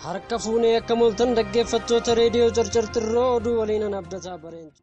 Harka fuunee akka mooltan dhaggeeffattoota reediyoo Carcartirroo oduu waliin abdataa bareentu.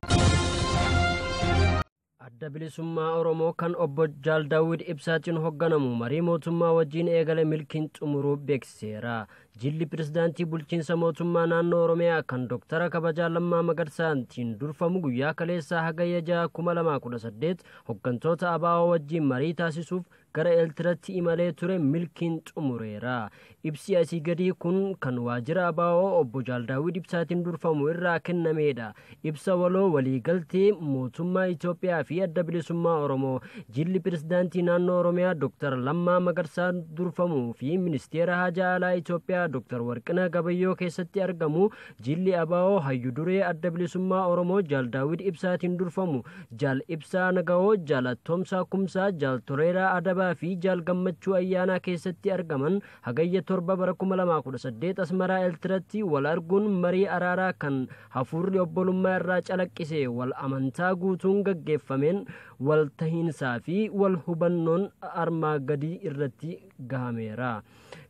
Adda bilisummaa Oromoo kan obbo Jaal Daawwid Ibsaatiin hoogganamu marii mootummaa wajjin eegale milkiin xumuruu beeksiseera. Jilli pirezidaantii bulchiinsa mootummaa naannoo Oromiyaa kan Dooktara Kabajaa Lammaa Magarsaatiin durfamu guyyaa kaleessaa hagayya 6 2018 hooggantoota ABO wajjin marii taasisuuf gara Eertiraatti imalee ture milkiin xumureera. Ibsi asii gadii kun kan waajjira ABO obbo Jaal Daawwid Ibsaatiin durfamu irraa kennamedha. Ibsa waloo waliigaltee mootummaa Itoophiyaa fi adda bilisummaa Oromoo jilli pirezidaantii naannoo Oromiyaa Dr. Lammaa Magarsaa durfamuu fi ministeera haajaa alaa Itoophiyaa Dr. Warqinaa Gabayyoo keessatti argamu jilli ABO hayyu duree adda bilisummaa Oromoo Jaal Daawwid Ibsaatiin durfamu Jaal Ibsaa Nagawoo, Jaal Attoomsaa Kumsaa, Jaal Toleeraa Adabaa fi Jaal Gammachuu Ayyaanaa keessatti argaman hagayya 7 bara 2018 Asmaraa Eertiraatti wal arguun marii araaraa kan hafuurri obbolummaa irraa calaqqise wal amantaa guutuun gaggeeffameen wal tahiinsaa fi wal hubannoon armaa gadii irratti gahameera.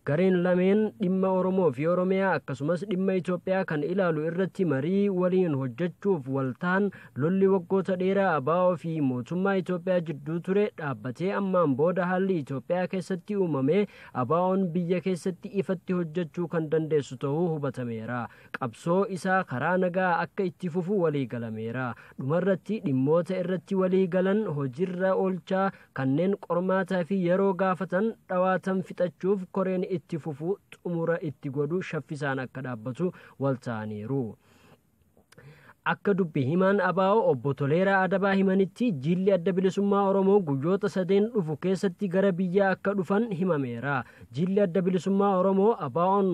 Gareen lameen dhimma Oromoo fi Oromiyaa akkasumas dhimma Itoophiyaa kan ilaalu irratti marii waliin hojjechuuf wal ta'an lolli waggoota dheeraa ABO fi mootummaa Itoophiyaa jidduu ture dhaabbatee ammaan booda haalli Itoophiyaa keessatti uumame ABO'n biyya keessatti ifatti hojjechuu kan dandeessu ta'uu hubatameera. Qabsoo isaa karaa nagaa akka itti fufu walii galameera. Dhumarratti dhimmoota irratti walii galan hojiirra oolchaa kanneen qormaataa fi yeroo gaafatan dhawaatan fixachuuf koreen itti fufu xumura itti godhu shaffisaan akka dhaabbatu wal ta'aniiru. Akka dubbi himaan ABO obbo Toleeraa Adabaa himanitti jilli adda bilisummaa Oromoo guyyoota sadeen dhufu keessatti gara biyyaa akka dhufan himameera. Jilli adda bilisummaa Oromoo ABO'n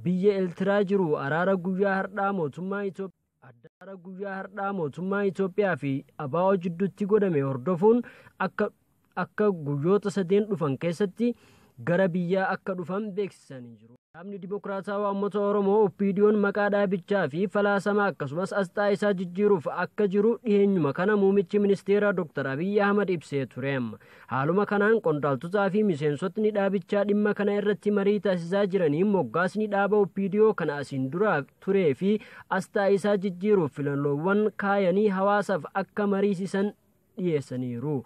biyya Eertiraa jiru araara guyyaa har'aa mootummaa Itoophiyaa araara guyyaa har'aa mootummaa Itoophiyaa fi ABO jidduutti godhame hordofuun akka guyyoota sadeen dhufan keessatti gara biyyaa akka dhufan beeksisanii jiru. Dhaabni Dimokiraatawaa Uummata Oromoo OPDO'n maqaa dhaabichaa fi falaasama akkasumas asxaa isaa jijjiiruuf akka jiru dhiheenyuma kana muummichi ministeeraa Dr. Abiyyi Ahmad ibsee ture. Haaluma kanaan qondaaltotaa fi miseensotni dhaabichaa dhimma kana irratti marii taasisaa jiranii moggaasni dhaaba OPDO kana asiin dura turee fi asxaa isaa jijjiiruuf filannoowwan kaayanii hawaasaaf akka mariisisan dhiyeessaniiru.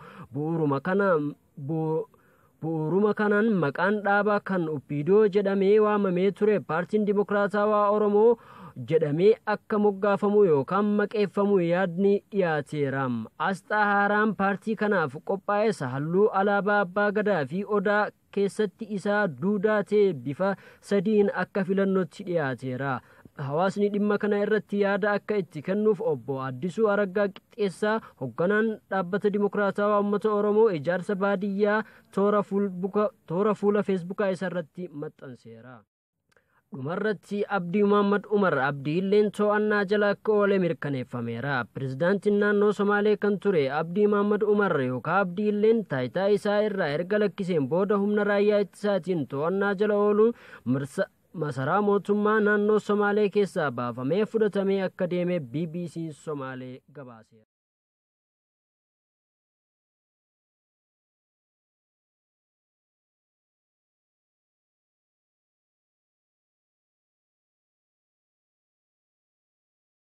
Bu'uuruma kanaan maqaan dhaabaa kan OPDO jedhamee waamamee ture paartiin Dimokiraatawaa Oromoo jedhamee akka moggaafamu yookaan maqeeffamu yaadni dhiyaateera. Asxaa haaraan paartii kanaaf qophaa'es halluu alaabaa Abbaa Gadaa fi Odaa keessatti isaa duudaa ta'e bifa sadiin akka filannootti dhiyaateera. Hawaasni dhimma kana irratti yaada akka itti kennuuf obbo Addisuu Araggaa Qixxeessaa hoogganaan dhaabbata Dimokiraatawaa Uummata Oromoo ijaarsa baadiyyaa toora fuula feesbuukaa isarratti maxxanseera. Dhumarratti Abdii Muhammad Umar Abdii illeen to'annaa jala akka oole mirkaneeffameera. Pirezidaantiin naannoo Somaalee kan ture Abdii Muhammad Umar yookaan Abdii illeen taayitaa isaa irraa erga lakkiseen booda humna raayyaa ittisaatiin to'annaa jala ooluun masaraa mootummaa naannoo Somaalee keessaa baafamee fudhatamee akka deeme BBC Somaalee gabaaseera.